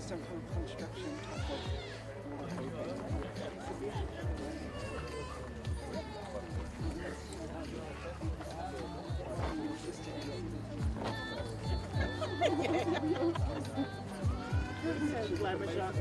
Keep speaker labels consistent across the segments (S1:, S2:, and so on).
S1: Some kind of construction type of
S2: Glamour shot.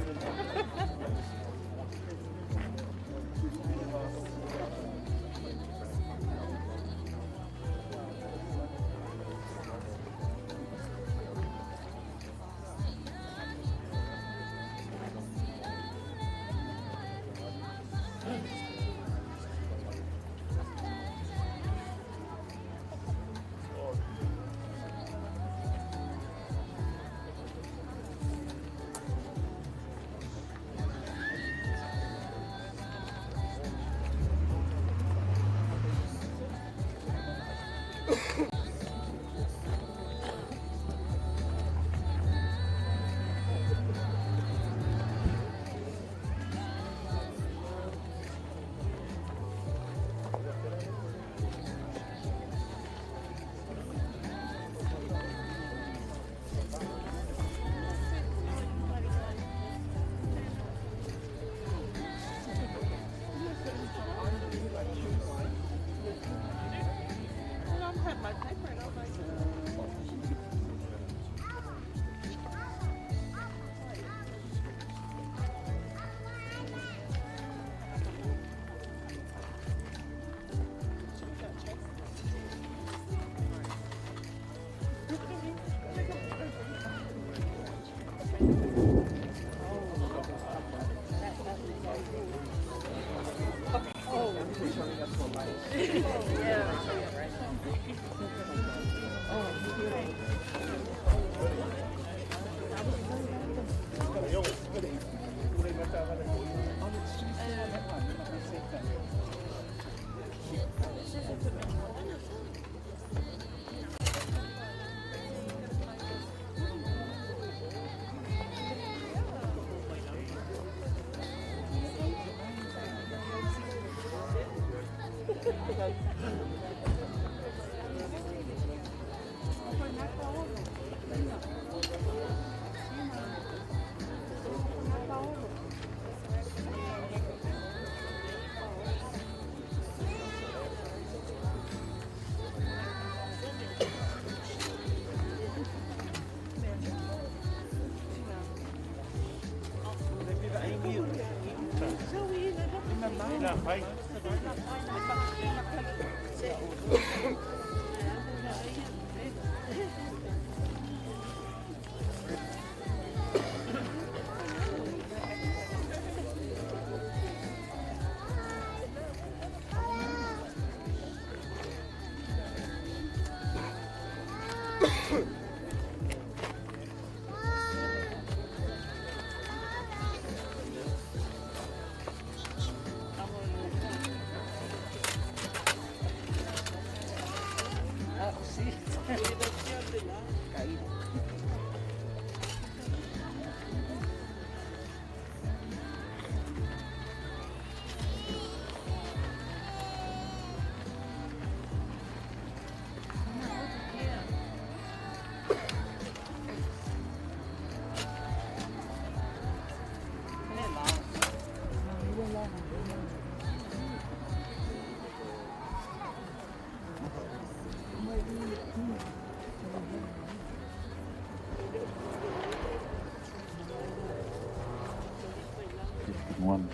S3: One.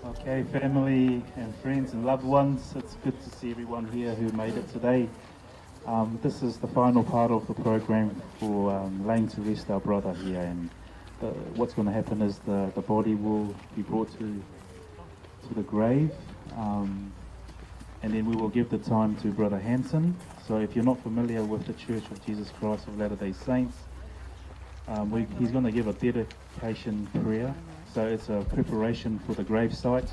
S3: Okay, family and friends and loved ones, it's good to see everyone here who made it today. This is the final part of the program for laying to rest our brother here, and what's going to happen is the body will be brought to the grave, and then we will give the time to Brother Hanson. So if you're not familiar with the Church of Jesus Christ of Latter-day Saints, he's going to give a dedication prayer. So it's a preparation for the gravesite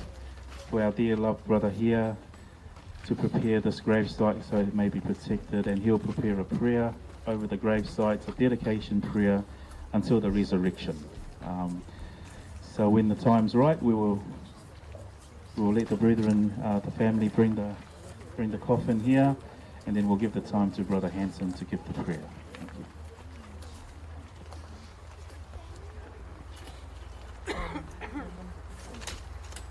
S3: for our dear loved brother here, to prepare this gravesite so it may be protected, and he'll prepare a prayer over the gravesite, a dedication prayer until the resurrection. So when the time's right, we will let the brethren, the family, bring the coffin here, and then we'll give the time to Brother Hanson to give the prayer. Thank you.
S4: Thank you.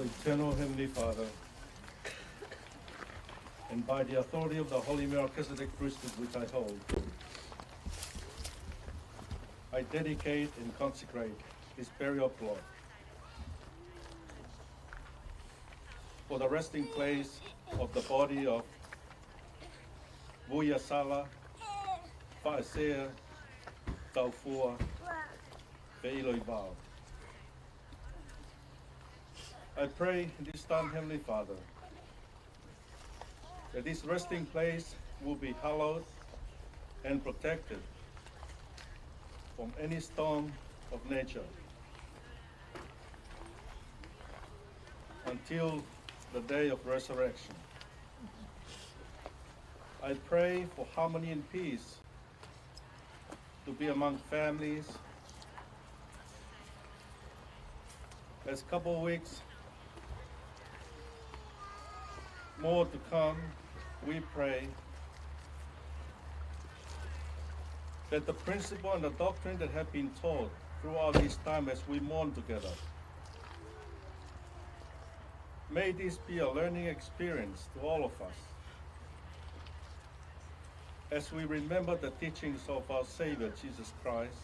S4: Our eternal Heavenly Father, and by the authority of the Holy Melchizedek priesthood which I hold, I dedicate and consecrate this burial plot for the resting place of the body of Vuiasala, Faaesea, Taufua, Fe'iloivao. I pray this time, Heavenly Father, that this resting place will be hallowed and protected from any storm of nature until the day of resurrection. I pray for harmony and peace to be among families. As couple of weeks more to come, we pray that the principle and the doctrine that have been taught throughout this time as we mourn together, may this be a learning experience to all of us as we remember the teachings of our Savior, Jesus Christ,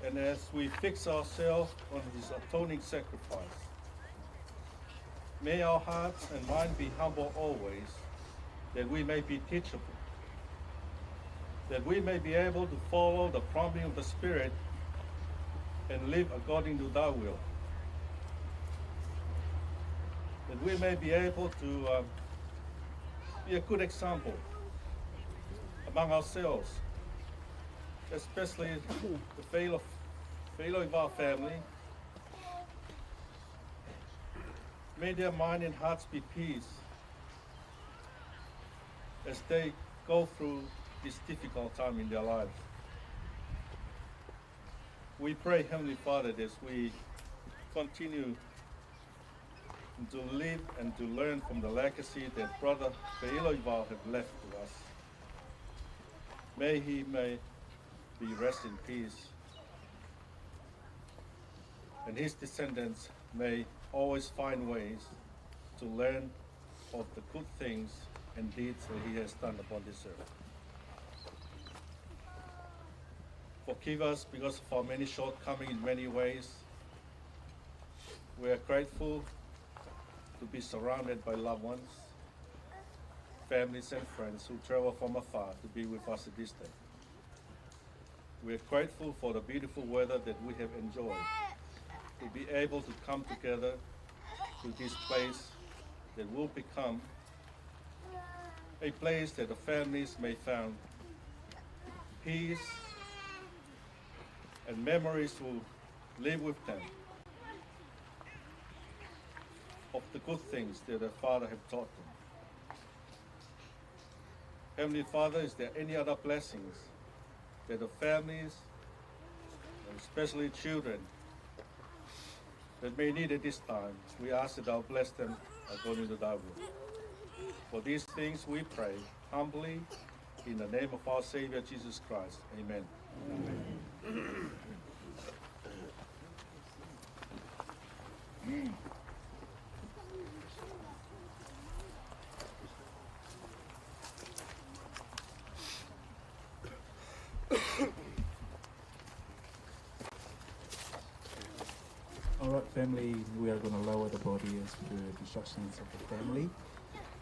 S4: and as we fix ourselves on his atoning sacrifice. May our hearts and mind be humble always, that we may be teachable, that we may be able to follow the prompting of the Spirit and live according to thy will, that we may be able to be a good example among ourselves, especially the Fe'iloivao family. May their mind and hearts be peace as they go through this difficult time in their lives. We pray, Heavenly Father, that as we continue to live and to learn from the legacy that Brother Fe'iloivao have left to us, may he be rest in peace, and his descendants may always find ways to learn of the good things and deeds that he has done upon this earth. Forgive us because of our many shortcomings in many ways. We are grateful to be surrounded by loved ones, families and friends who travel from afar to be with us at this day. We are grateful for the beautiful weather that we have enjoyed, to be able to come together to this place that will become a place that the families may find peace and memories will live with them of the good things that their Father have taught them. Heavenly Father, is there any other blessings that the families, and especially children, that may need at this time? We ask that Thou bless them according to Thy will. For these things we pray humbly in the name of our Savior Jesus Christ. Amen. Amen.
S3: All right, family, we are going to lower the body as per the instructions of the family,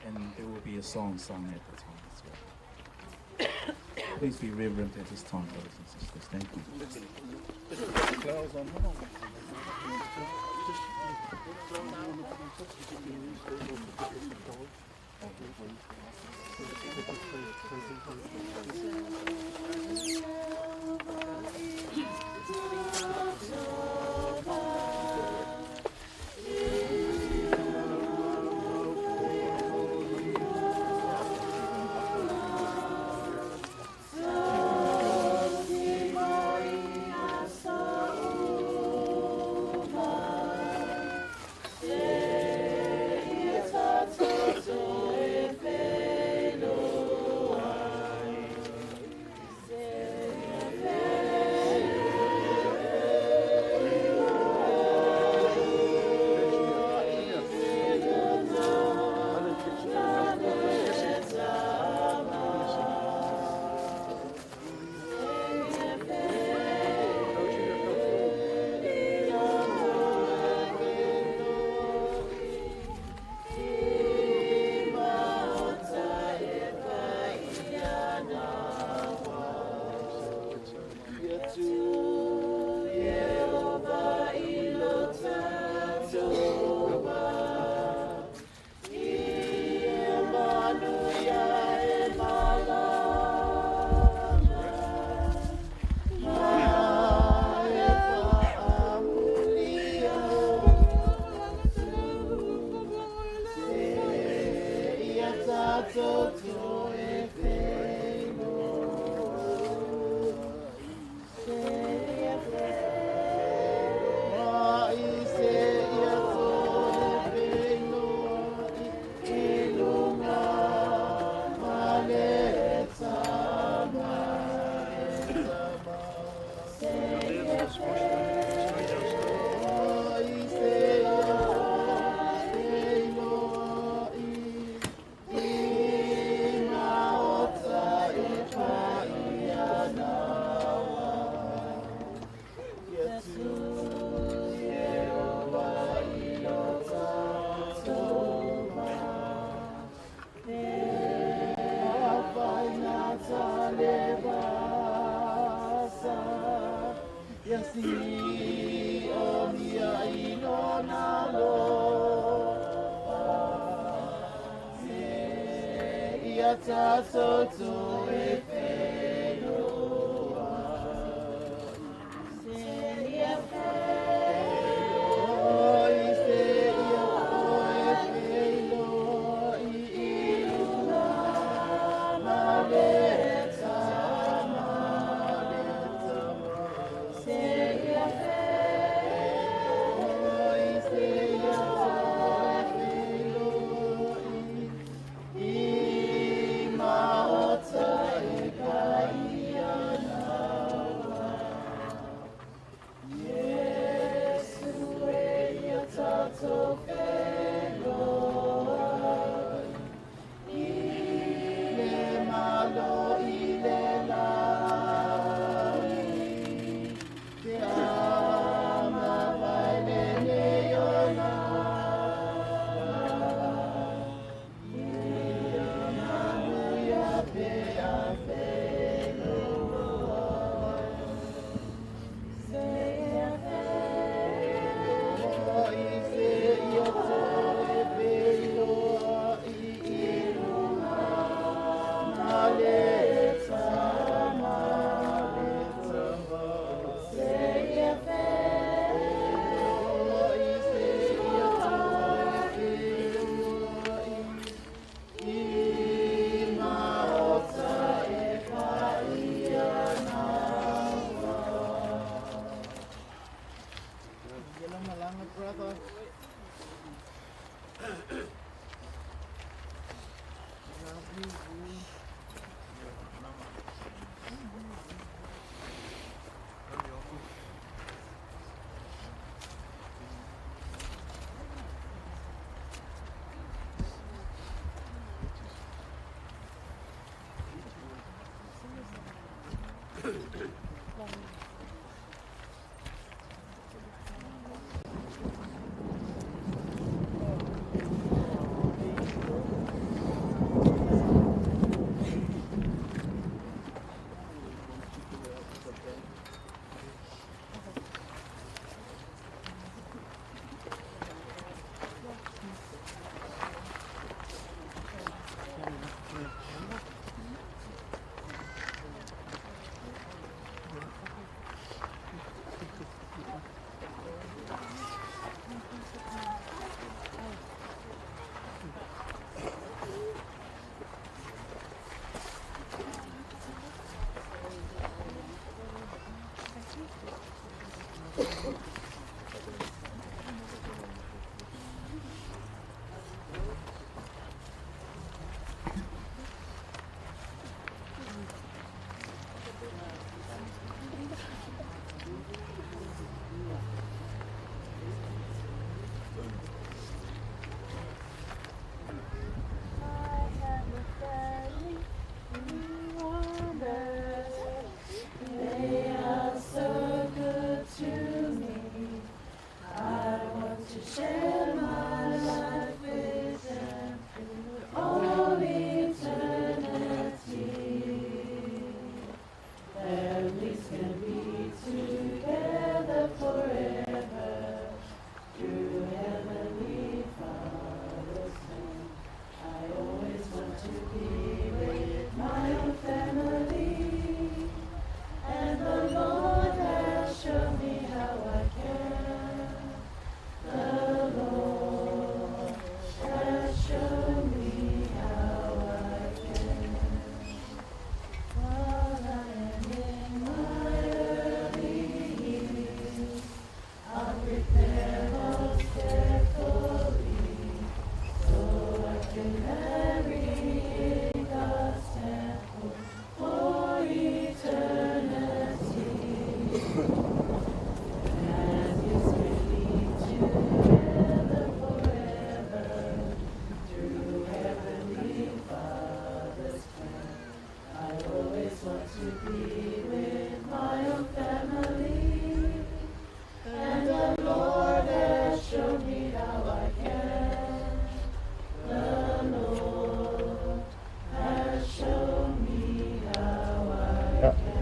S3: and there will be a song sung at the time as well. Please be reverent at this time, brothers and sisters. Thank you.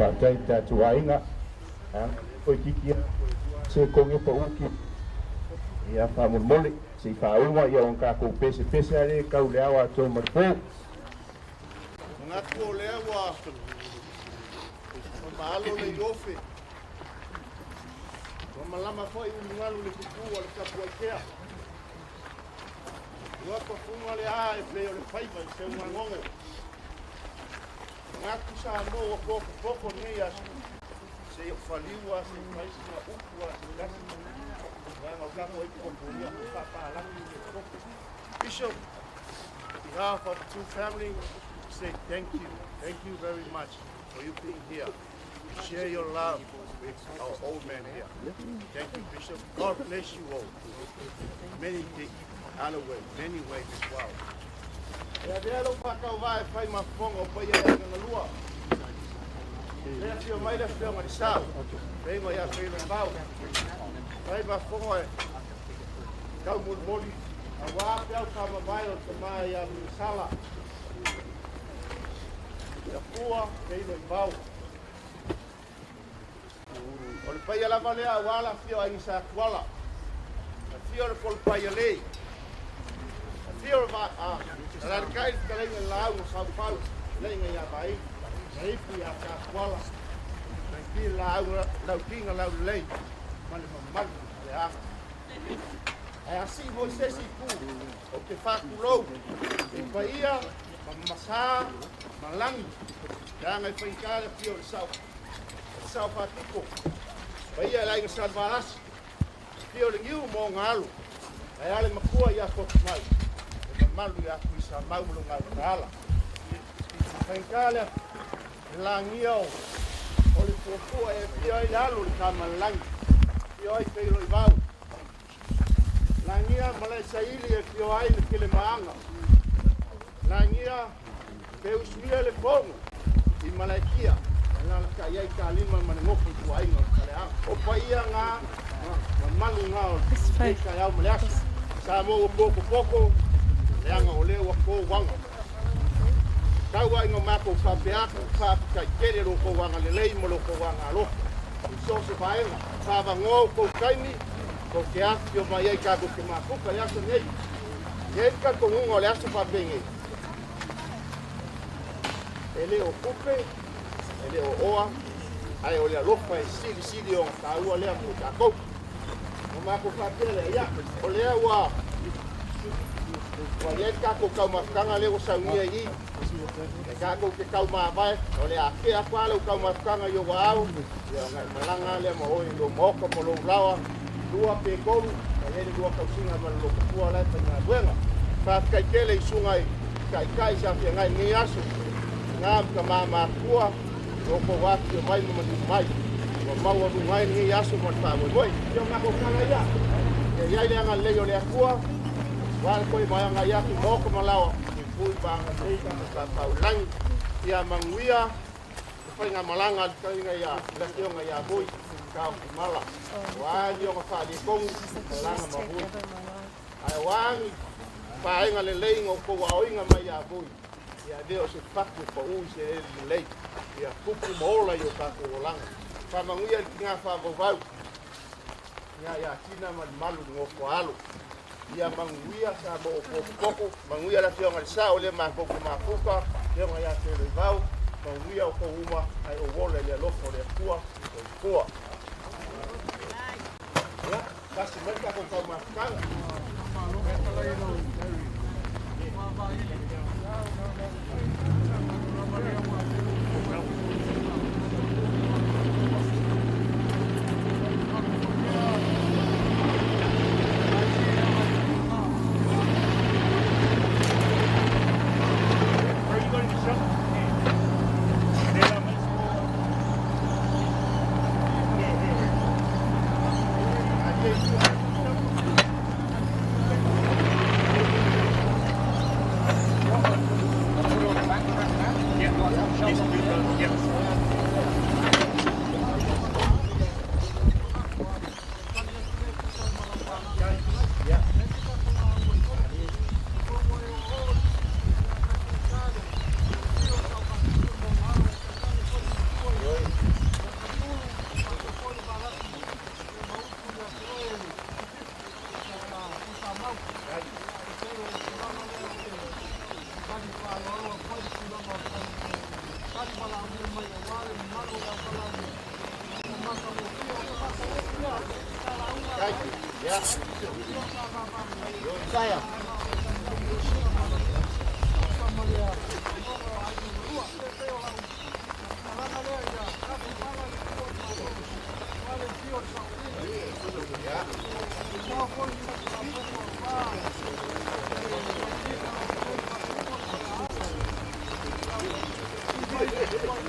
S5: Faafetai i tatou aiga toeitiiti se togi pau ia faamolemole se i faauma ia ona tatou pesepese a lea tau le ao atoa ma le po.
S4: Manatu o lea ua maalo le iofe. Ua malama foi ulugalu le tupu o le tapuaitea. Ua pafuga le a e pei o le faiva i se ugagogo. Manatu sa mo ua pokopoko nei aso. Se i faliu a se i faisina upu a se kasi. Leaga o tatou ai popolia faapalagi le koko. Bishop, on behalf of the two family, say thank you. Thank you very much for you being here to share your love with our old man here. Thank you, Bishop. God bless you all. Many other ways, many ways as well. E avea lou faatauvā e fai ma fofoga o paia e agagalua. Le afio mai le afioga i le sao, feiga ia Feiloivao. Fai ma fofoga e taumolimoli, auā peau faamavae o le tamā ia Luisala. Ia pua Feiloivao. O le paia lava lea auā le afio o Aiga Sa Tuala. Afio le Kolopaia lē. Afio le alalatai le fetalaiga i le laau na faufau, fetalaiga ia Vaai, na ipu ia Satuala, na le laau lautiga laulelei ma le mamalu o le aga. Ae a sii foi se isi itu, ou te faatulou i paia ma masā ma lagi, leaga e faigata le afio o le sao, le sao faatito. Paia i le aiga Salevalasi, afio le Niu ma ona alo, ae a le matua ia Totumai, le mamalu ia Tuisamau ma lona autaala. Faigata le lagia o le fuafua e afio ai le alo o le Tamalelagi, afio ai Feiloivao. Lagia Malaesaili e afio ai le Kelemaaga. Lagia pe usuia le fono i Malaekia, e alalatai ai Talima ma le nofo i tuaiga o le faleaga. O paia gā ma mamalu gā o lenei taeao ma le aso. Samoa ua pokopoko, leaga o lea ua touaga. Tau ai nga matou faapea atu, faafetai tele lo tou agalelei ma lo tou agalofa. I so o se vaega, faavanoa outou taimi, tou te afifio mai ai tatou te mafuta i aso nei. E i ai le talitonuga o le aso faapenei, e le o tupe, e le o oa, ae o le alofa e silisili ona taua lea mo tatou. O matou faapea lea, ia, o lea ua i ai le tatou taumafataga lea ua saunia i i, e tatou te taumavae, o le a tea atu lava lau taumafataga i ou aao, ia ona e malaga lea ma oe i lou maota ma lou laoa, 2 pe 3, e i ai le 2 tausiga ma le lototua la e faigaluega. Faafetai tele i susuga i taitai sa feagai i lenei aso, ina ma tama matutua, o outou afifio mai ma maliu mai, ua maualuga ai lenei aso ma le faamoemoe. Ia o matou tala ia, ia i ai le agalelei o le Atua, aua le toe agai atu i maota ma laoa, puipui ma agalelei ma papau i lagi, ia manuia le faigamalaga a le fetalaiga ia le afioga ia Voi Taofimala, aua ni ona faaletonu malaga ma Voi. Ae aua ni vaega lelei na outou aoina mai ia Voi, ia avea o se fatu e pau i se eleele lelei, ia tupu ma ola i o tatou olaga. Faamanuia i le tiga faavauvau, ia ia Tina ma le malu i le nofo a alo. Ia manuia sa mo o pokopoko, manuia le afioga i le sao lea matou te mafuta, afioga ia Feiloivao, manuia outou uma, ae ou ola i le alofa o le Atua, soifua. Ia, tasi mai le tatou taumafataga.
S3: Where are you going, Bishop? Definitely not.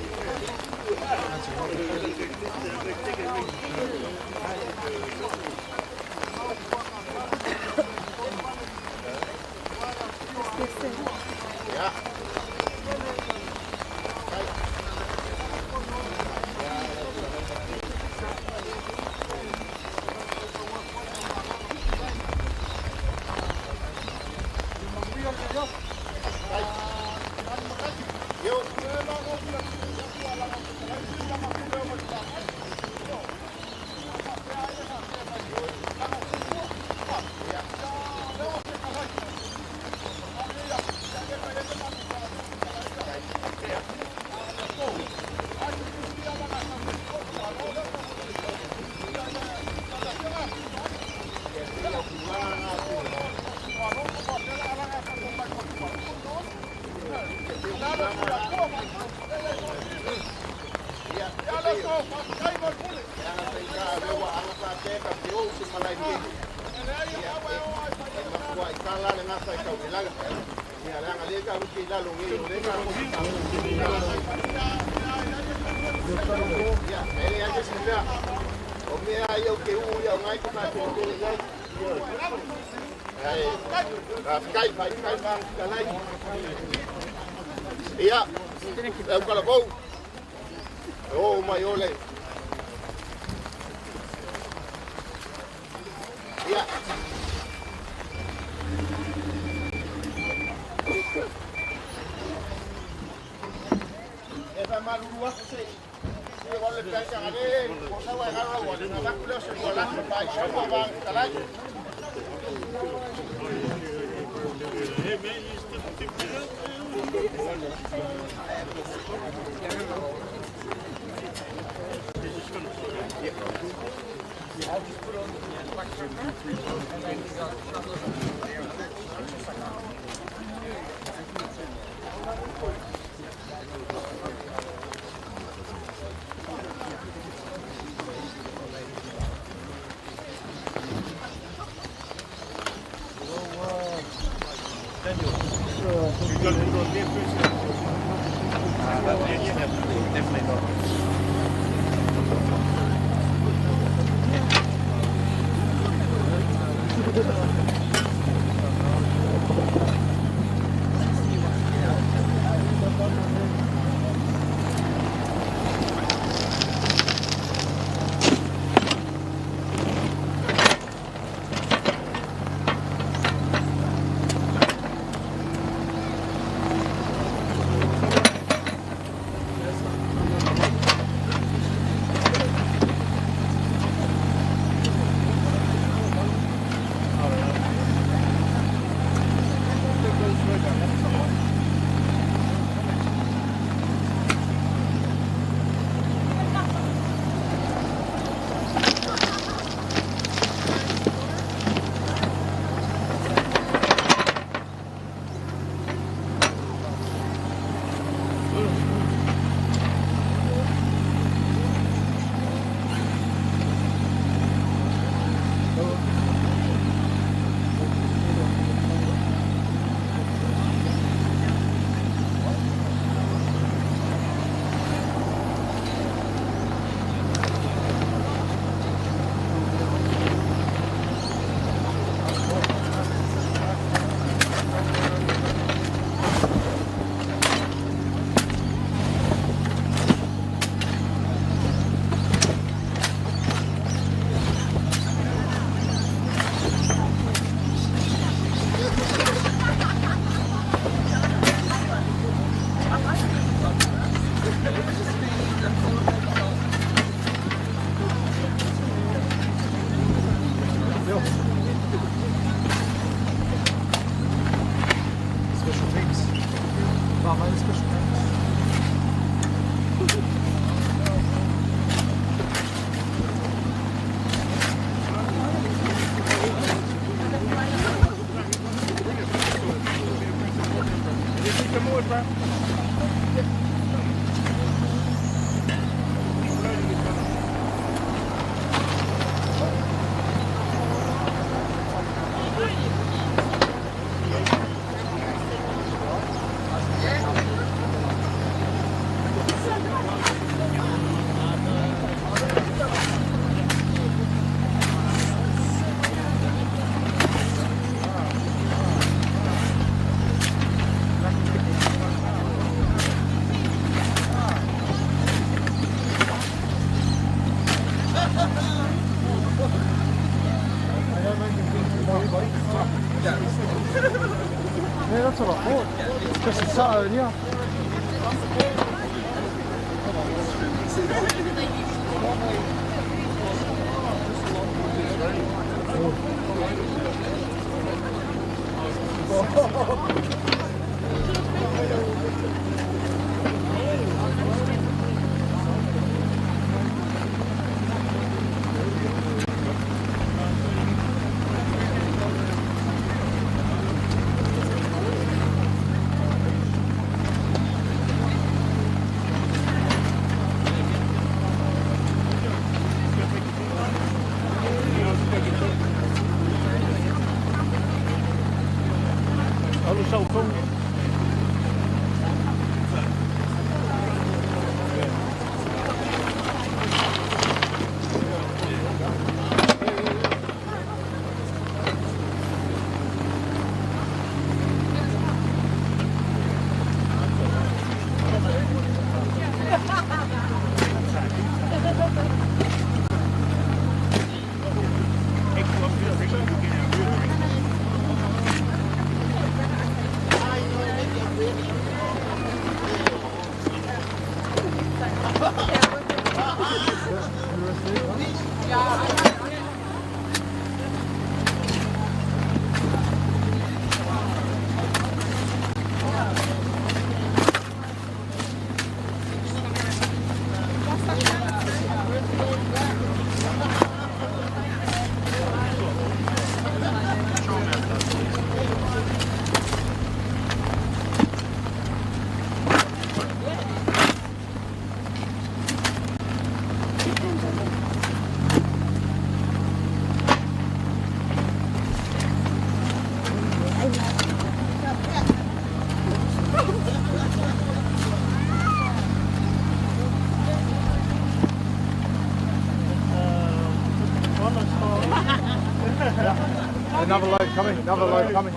S6: Another load coming, another load coming.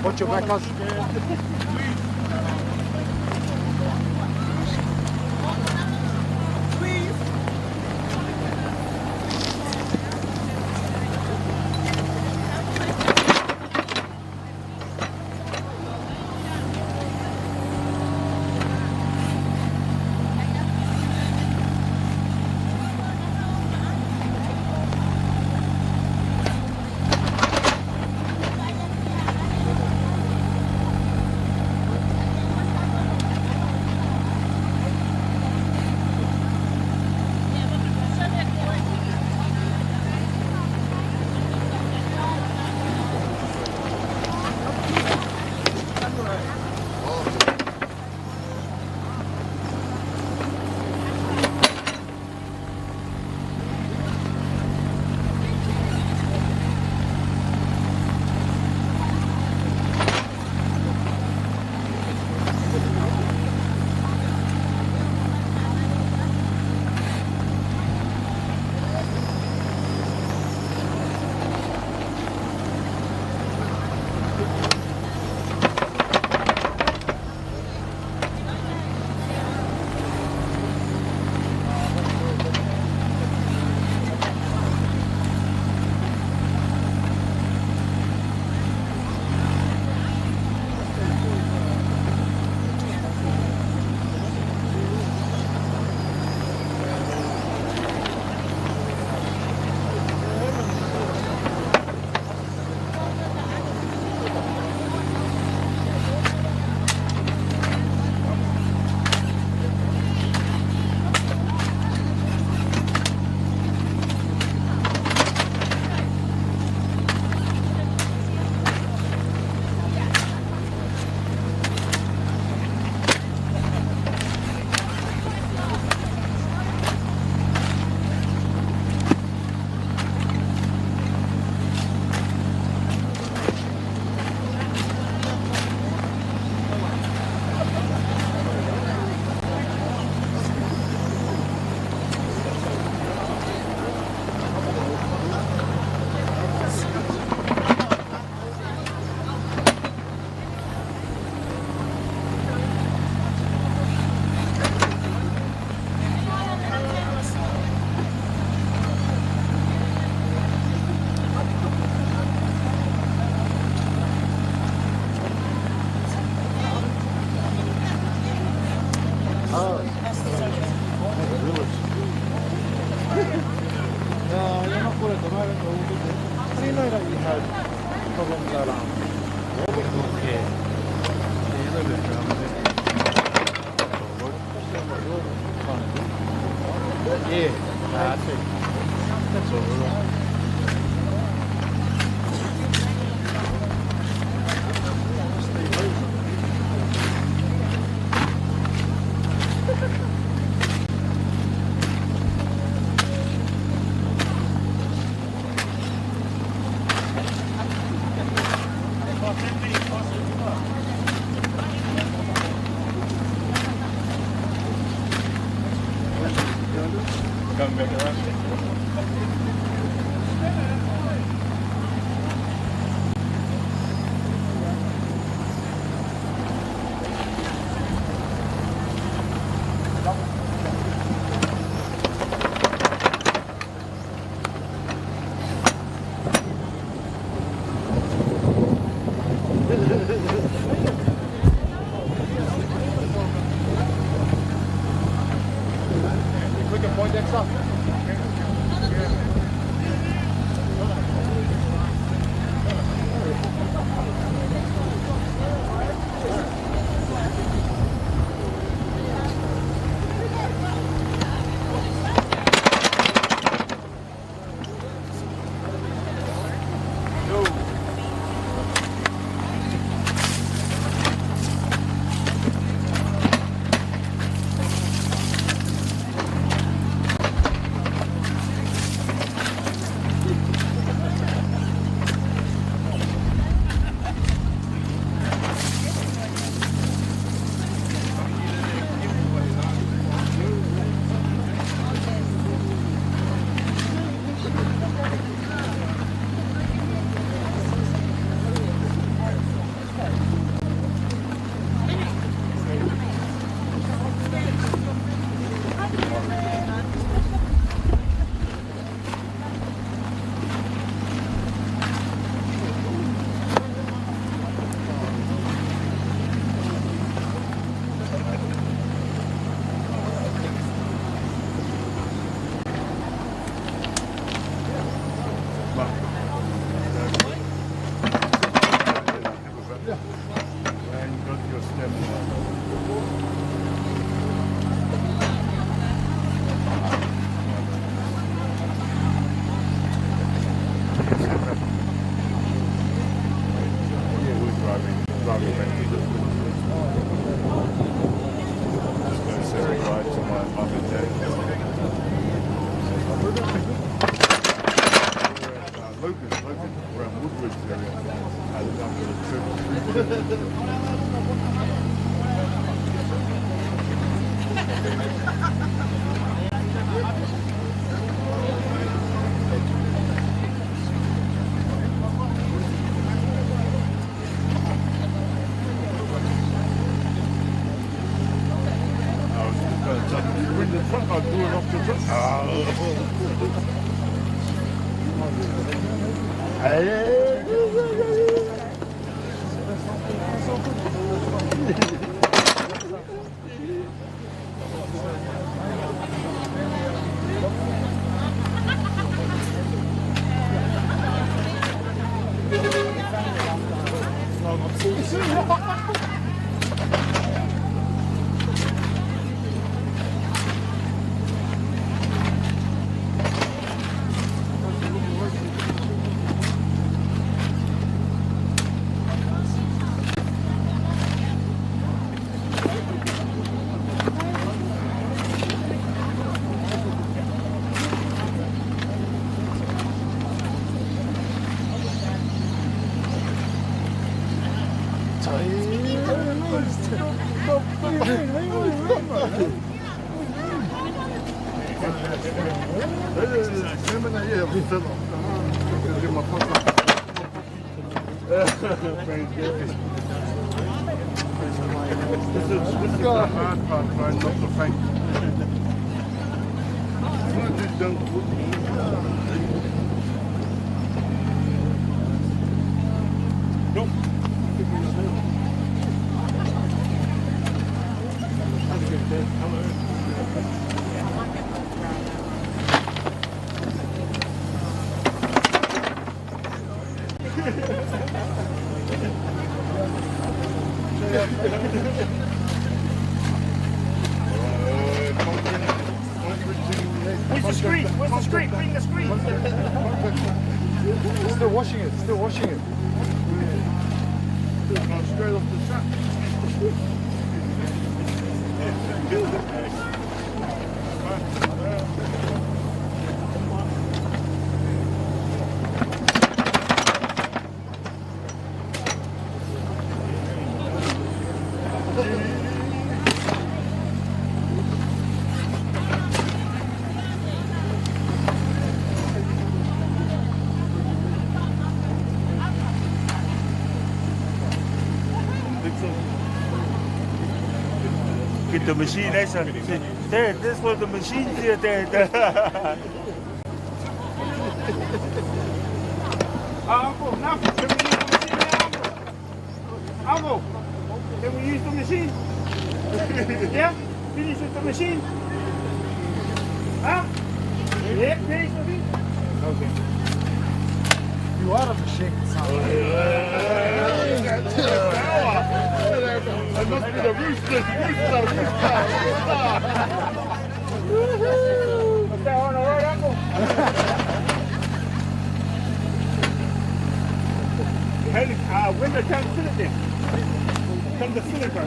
S6: Watch your back, guys. Oh. No, you're not good at the moment, but we'll get there. I didn't know that you had problems at
S4: Yeah. Yeah, a little bit of drama there. Yeah, no, that's all right. Come back around.
S5: This is the hard part, trying not to faint.
S6: Nope. Still washing it, still washing it.
S4: Still gone straight off the truck.
S7: Get the machine, that's a, there, this was the machine here, there.
S8: Uncle, now, can we use the machine now, Uncle? Uncle, can we use the machine? Yeah? Finish with the machine? Huh? Yeah, finish with it? Okay.
S6: You are a machine, son.
S4: It must be the rooster, rooster, rooster, rooster.
S8: Is that on the right, Uncle? Hey, when the time to sit it then? Come to sit it, bro.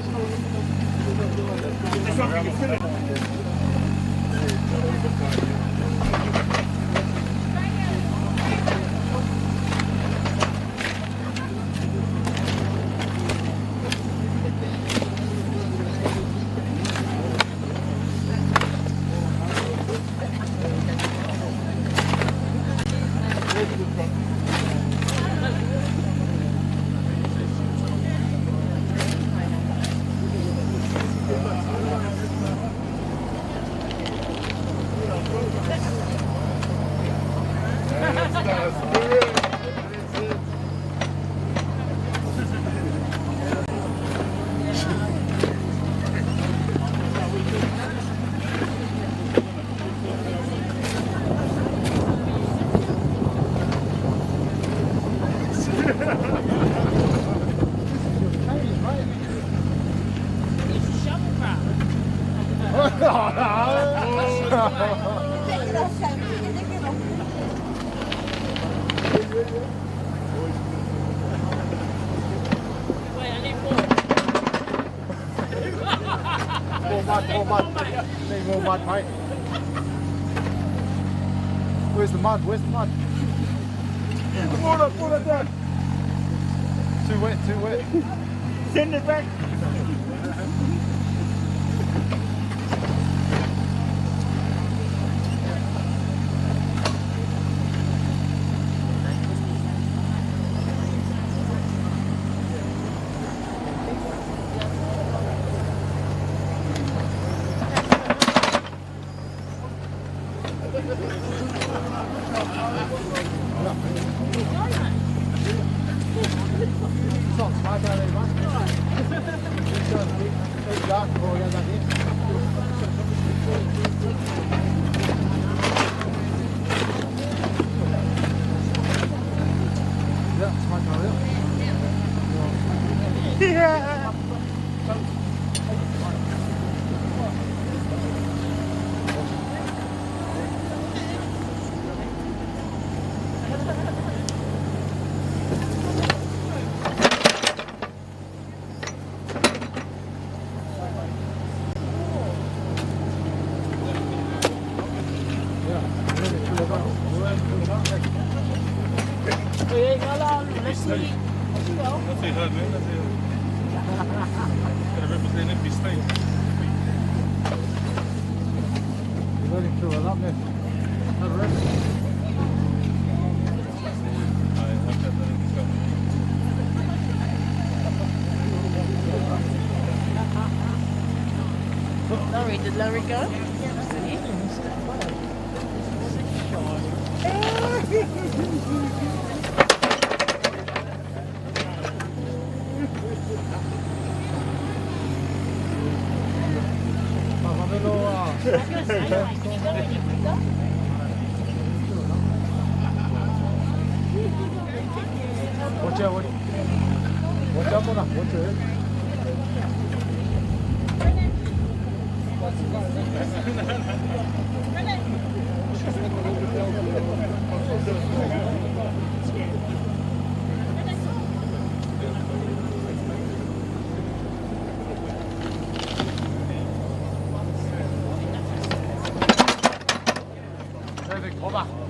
S8: Just so we can sit it.
S6: More mud, need more mud, mate. Where's the mud? Where's the mud?
S8: Put it down.
S6: Too wet, too wet.
S8: Send it back. Yeah.
S4: That's it, man. That's it. Gotta represent every state.
S6: You're letting through it up there.
S2: Larry, did Larry go?
S6: Watch out, watch out, Mona. Watch out.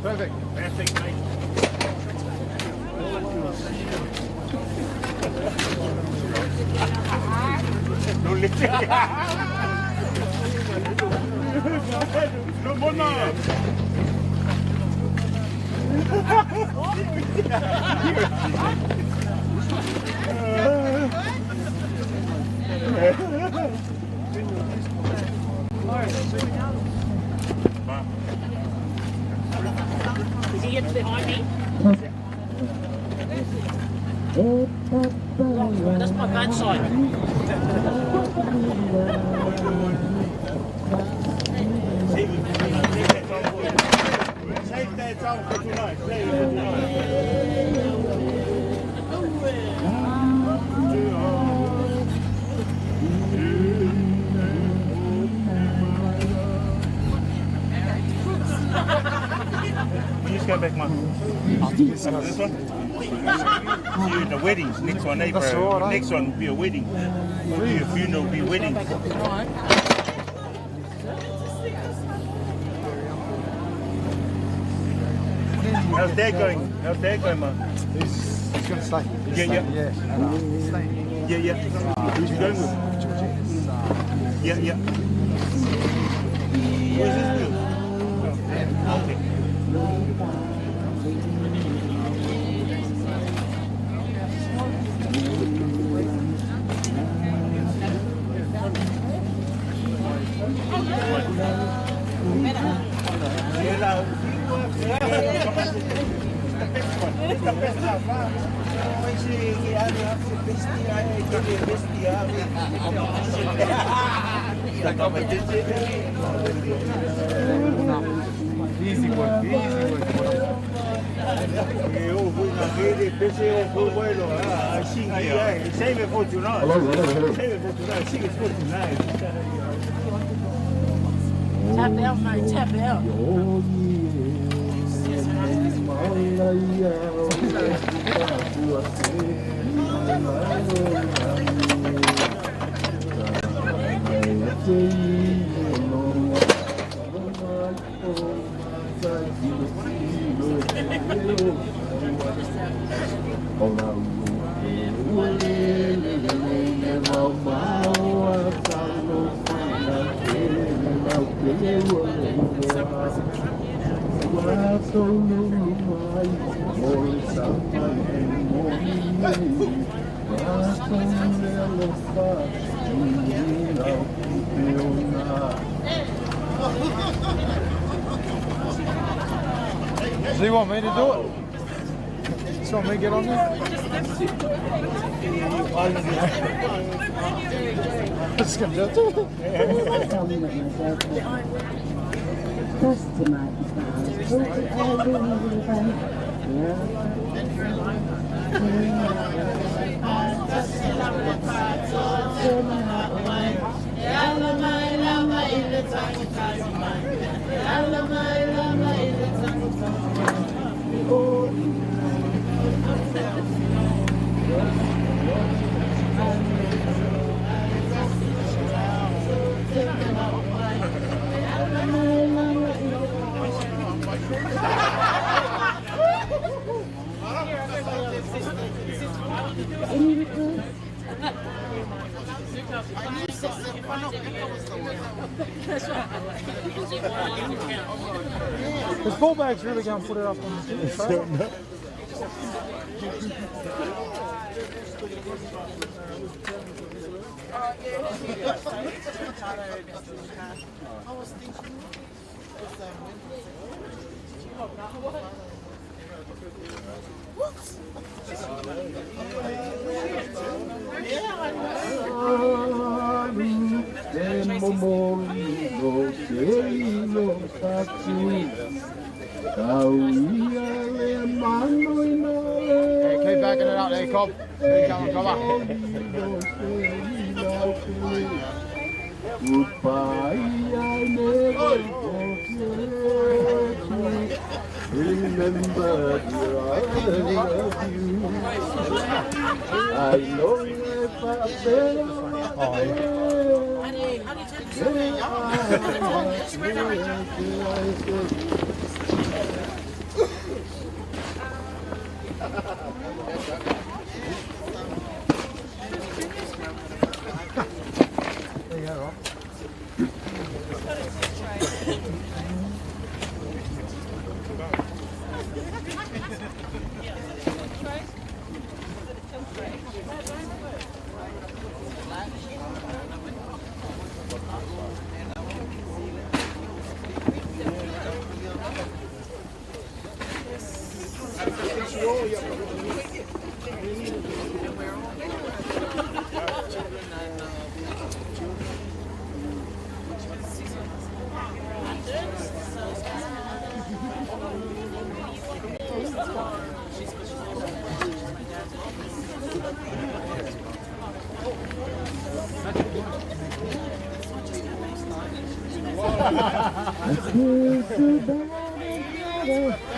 S6: Perfect.
S7: Perfect, mate. No No mono.
S2: Is he getting behind me? That's my bad side.
S7: Save that song for tonight. Save it for tonight. Just go back, man. This one? See you in the weddings. Next one, eh, bro?
S6: That's right, eh?
S7: Next one will be a wedding. Won't be a funeral, will be weddings. How's Dad going? How's Dad going, man?
S6: He's going to stay. He's
S7: Yeah,
S6: staying,
S7: yeah.
S6: Yeah. He's staying.
S7: Yeah, yeah. Who's he going with?
S6: Georgina's,
S7: Yeah, yeah. Where's this bill? Okay.
S6: Easy work, easy work.
S7: Save it for tonight. Save it for tonight. Sing it for tonight.
S2: Tap out, mate, tap out.
S6: Do you want me to do it? Do you want me to get on there? I'm just going to do it. This ball bag's really going to put it up on the trailer. Hey, keep backing it up there, Cobb. Keep going, cover.
S5: Goodbye, I never forget you. Remember, dear, I love you. I know if I fail,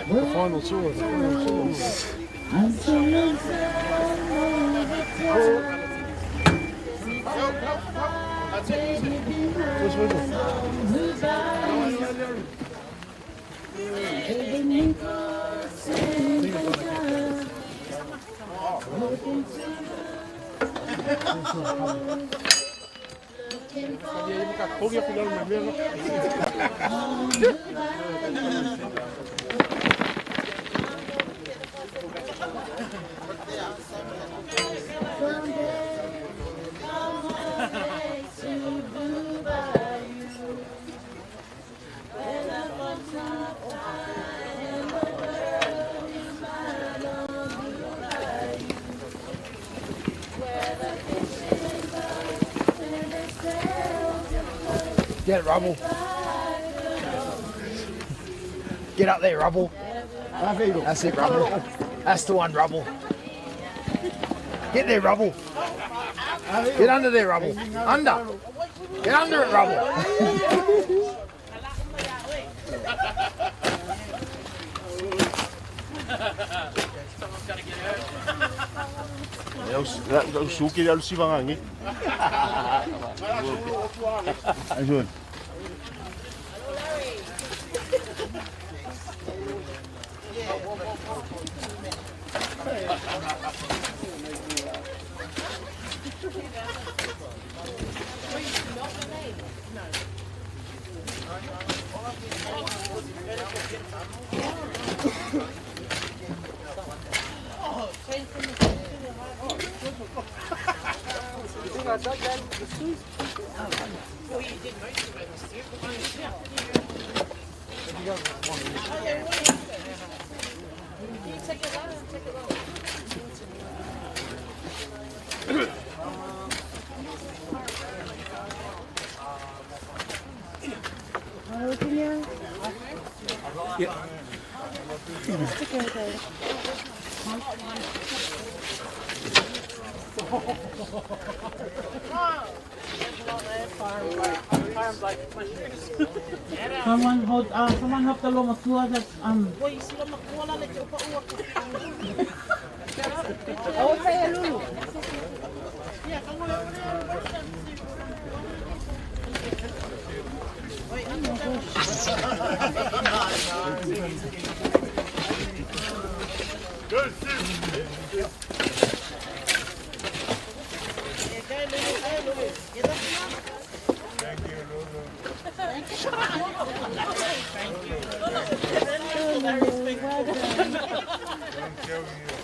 S6: The final sword, the final sword.
S5: That's it.
S6: Get it, Rubble. Get up there, Rubble. That's it, Rubble. That's the one, Rubble. Get there, Rubble. Get under there, Rubble. Under. Get under it, Rubble.
S2: Someone's got to get hurt. Someone hold, someone help the lomatua that's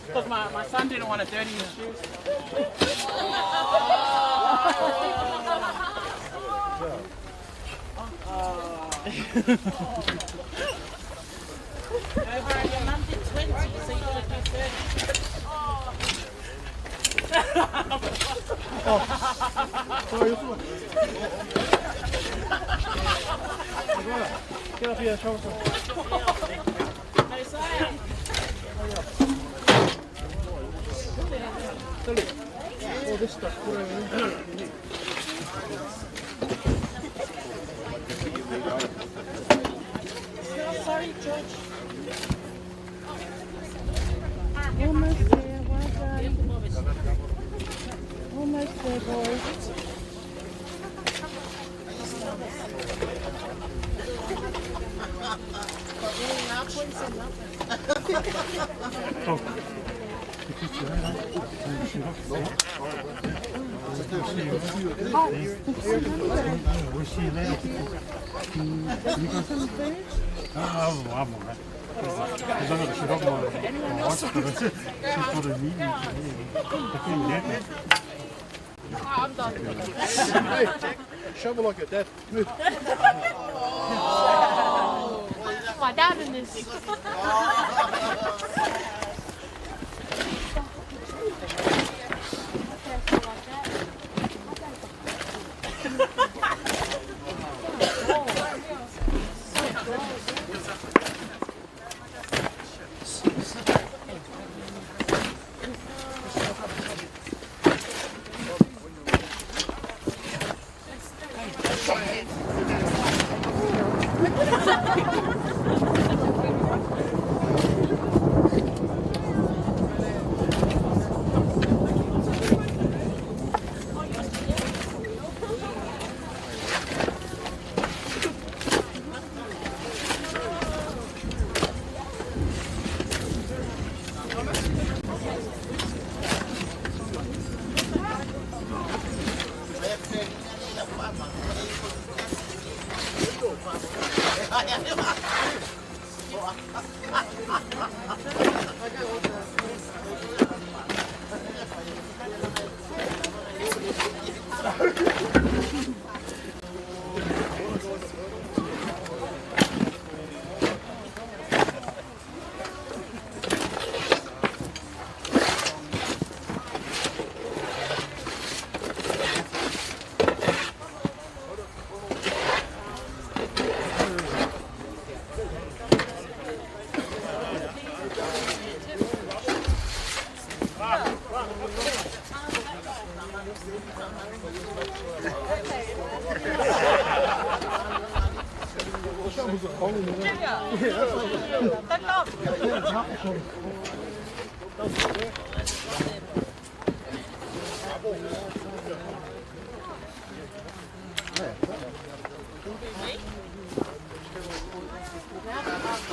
S2: Because my son didn't want to dirty his shoes. Your mum did 20, so you got to do 30.
S8: Get up here, Charles. All this stuff.
S2: Sorry, George.
S1: Almost there, well done. Almost there, boys.
S7: We'll see you later. I'm all right. Because I've got to shut up my wife, she's got a meeting today.
S2: I'm done.
S4: Hey, shovel like your dad. Move.
S2: My dad in this.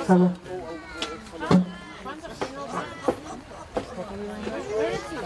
S3: Hello.
S1: Where is he?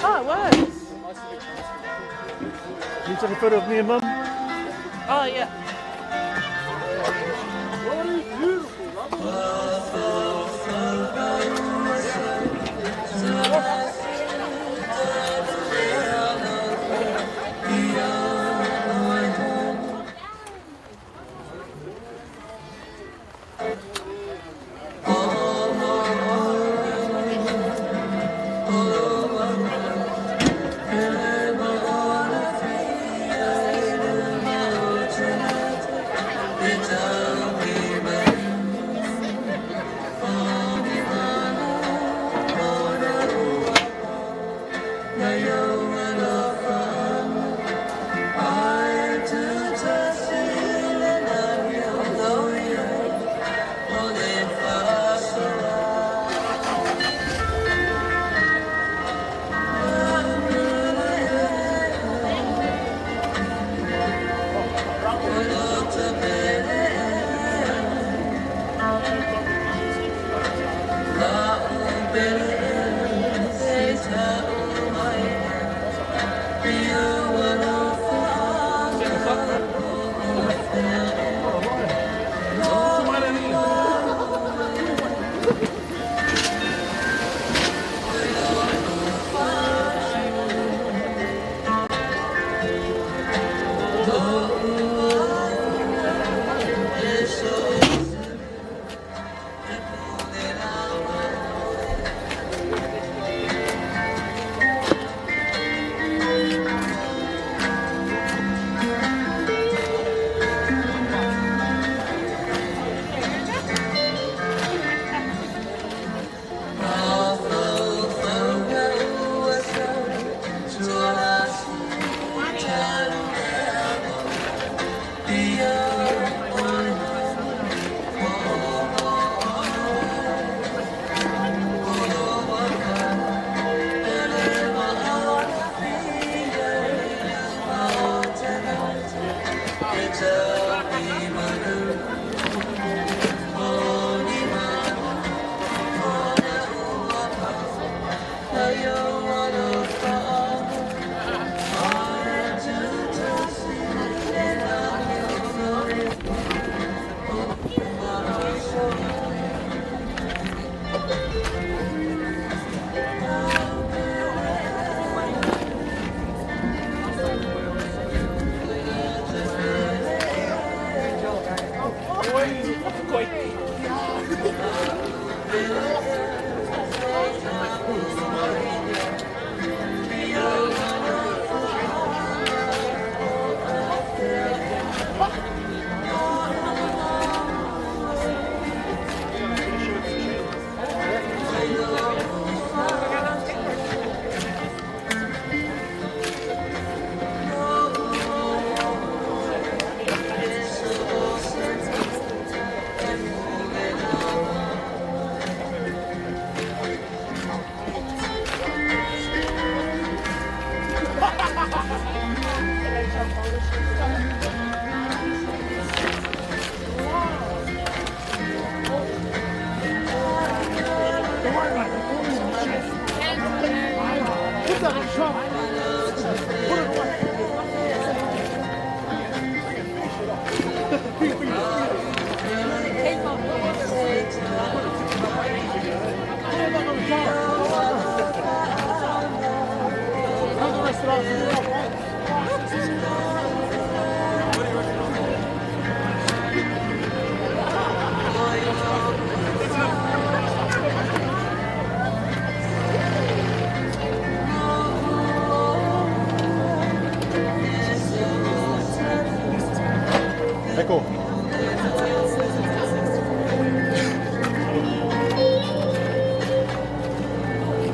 S1: Oh, it works.
S7: You took a photo of me and Mum?
S1: Oh, yeah.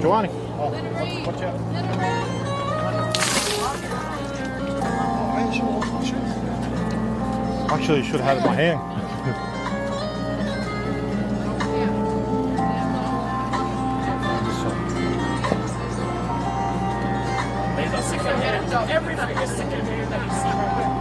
S5: Giovanni. Oh, watch out. Actually, should have had it in my hand.
S2: These are second hand. Everything is second hand that you see right here.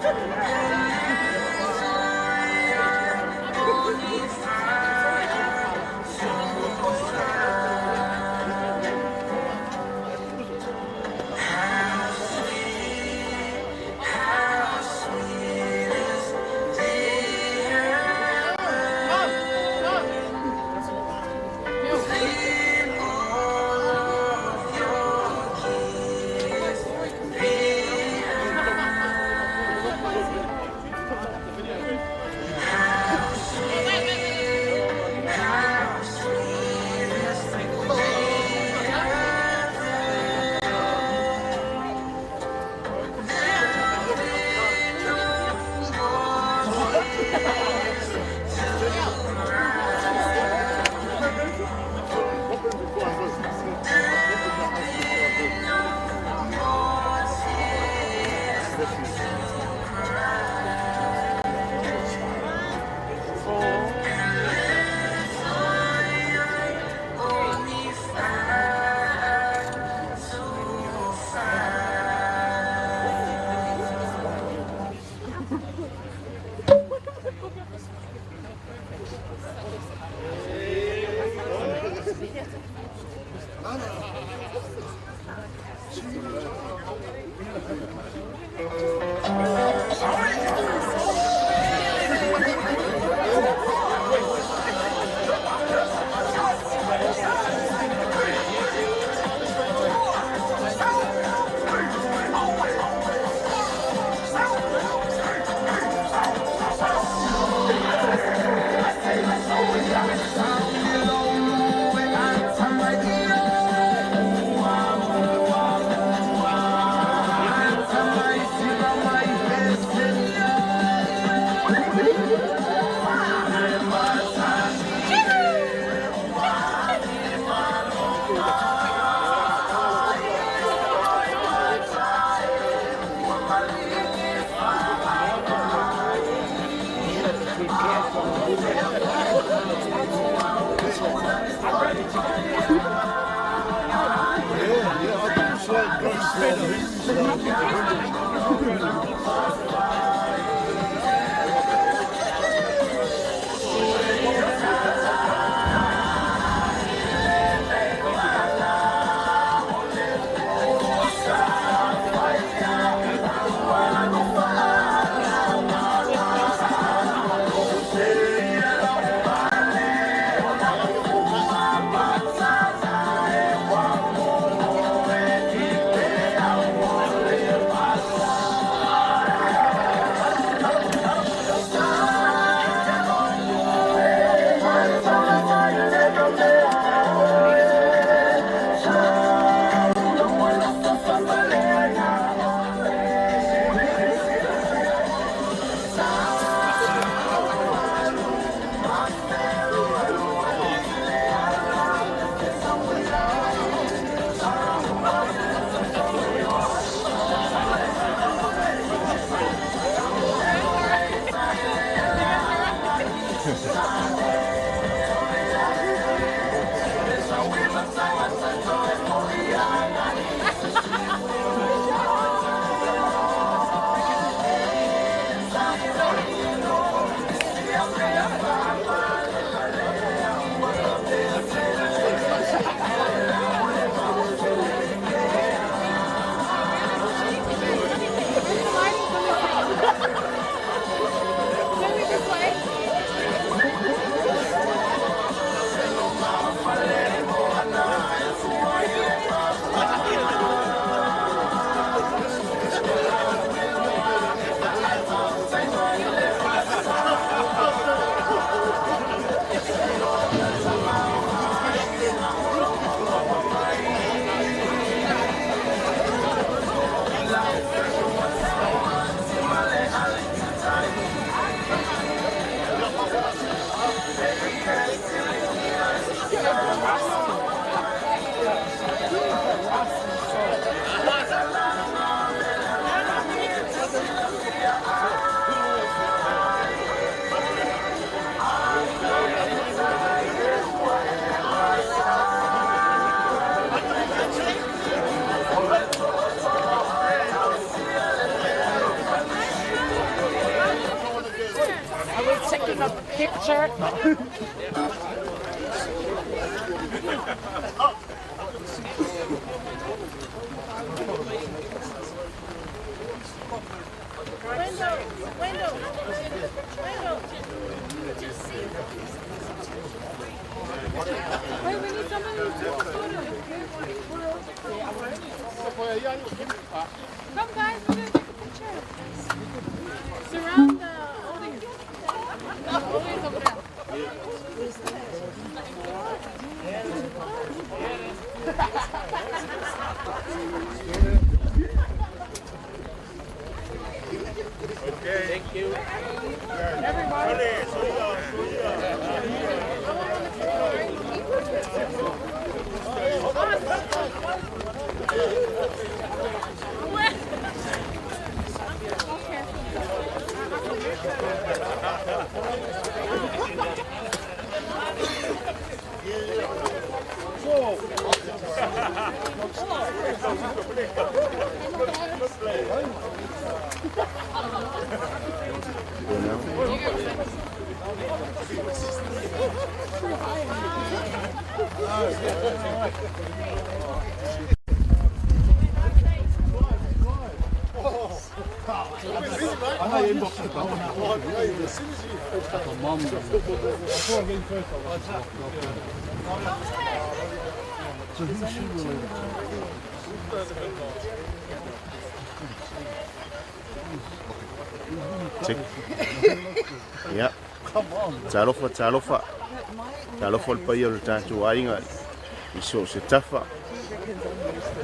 S5: Thank
S1: Picture. Window, window, window. Wait, we need somebody to take a photo. Come guys, we're gonna take a picture. Surround the audience. The audience over there.
S5: Okay.
S2: Thank you.
S1: Everybody.
S7: So who's she related to?
S5: Tick. Ia. Talofa, talofa. Talofa le paia o le tatou aiga i so o se tafa.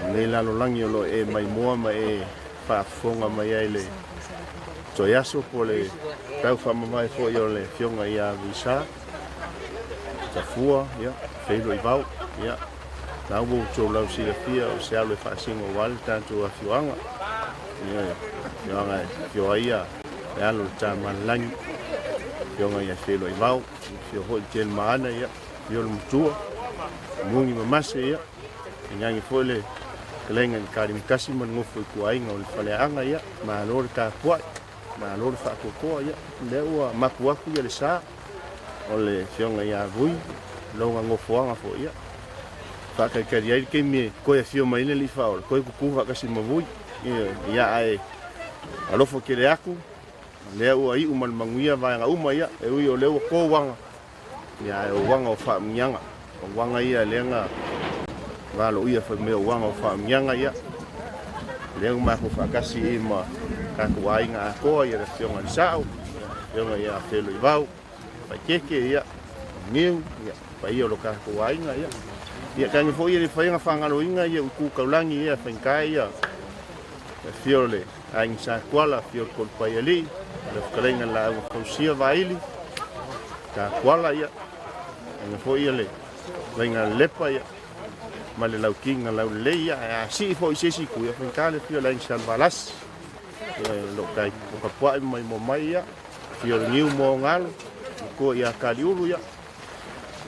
S5: Lenei lalolagi o lo o e maimoa ma e faafofoga mai ai le toe aso po o le tau faamavae foi o le Afioga ia Visa Tafua, ia, Feiloivao, ia. Na ua outou lau silafia o se alo e faasino aua le tatou afioaga. Ia, afioaga e afio ai ia le alo o le Tamalelagi, afioga ia Feiloivao, afio foi le Telemaana, ia, afio le Matua, Mugi ma Mase, ia, tainane foi le fetalaiga i le Kalimatasi ma le nofo ituaiga o le Faleaana, ia, malo le tapuai, malo le faatoatoa, ia, lea ua mapu atu ia le sa o le afioga ia Vui, lona nofoaga foi, ia, faatalitali ai le taimi e toe afio mai ai le Alii Faaola, toe tutu faatasi ma Vui, ia, ae alofa tele atu, lea ua iu ma le manuia vaega uma, ia, e ui o lea ua to uaga, ia, ae o uaga o faamuniaga, o uaga ia lea na valoia fai mai o uaga o faamuniaga, ia, lea ua matou faatasi i ma tatou aiga atoa, ia le afioga i le Sao, ia le afioga ia Feloivao, Faitete, ia, Niu, ia, paia o lo tatou aiga, ia. Ia, tainane foi ia le faiga faagaloina ia utu taulagi, ia, faigata ia, le afio o le Aiga Sa Tuala, afio o le Tolupaialii, le fetalaiga i le Laau Fausia Vaili, Sa Tuala, ia, tainane foi ia le faiga Lepa, ia, ma le Laukiga Laulelei, ia, ae a sii foi i se isi itu, ia, faigata le afio o le Aiga Salevalasi, ia, o lo o tai tapuai ma maimoa mai, ia, afio o le Niu Moagalo, matua ia Kaliulu, ia,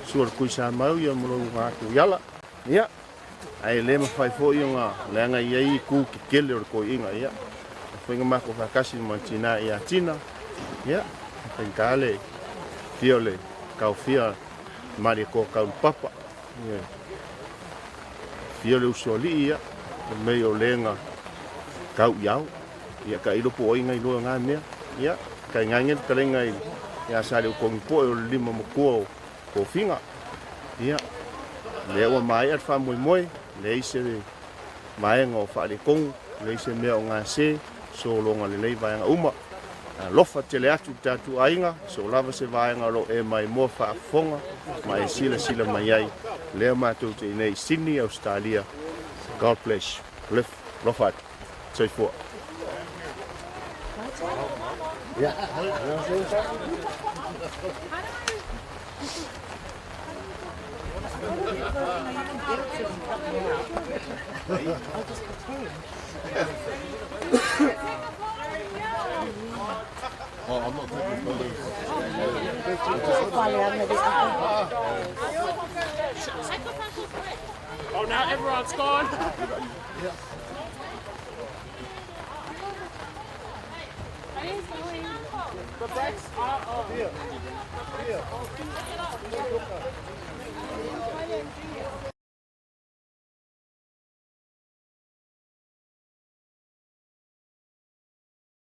S5: sua le Tuisamau, ia, ma lou atu i ala, ia, ae le mafai foi ona leaga i ai itu tetele o le toeaina, ia, e faiga matou faatasi ma tina ia Tina, ia, faigata le afio o le taofia Malietoa Taulupapa, ia, afio le Usoalii, ia, mei o le na tau i ao, ia, tailo po o ai na iloa na mea, ia, tainane le fetalaiga i ia Saleutogipoe o le lima matua o Tofiga, ia, lea ua maea le faamoemoe, leai se vaega o faaletonu, leai se mea o gase, sologa lelei vaega uma. Alofa tele atu i le tatou aiga, so lava se vaega o lo o e maimoa faafofoga ma e silasila mai ai, lea matou te i nei i Sydney, Ausetalia. God bless you. Alofa atu. Soifua.
S4: Oh, I'm not taking photos.
S2: Oh, now everyone's gone. The brakes are on.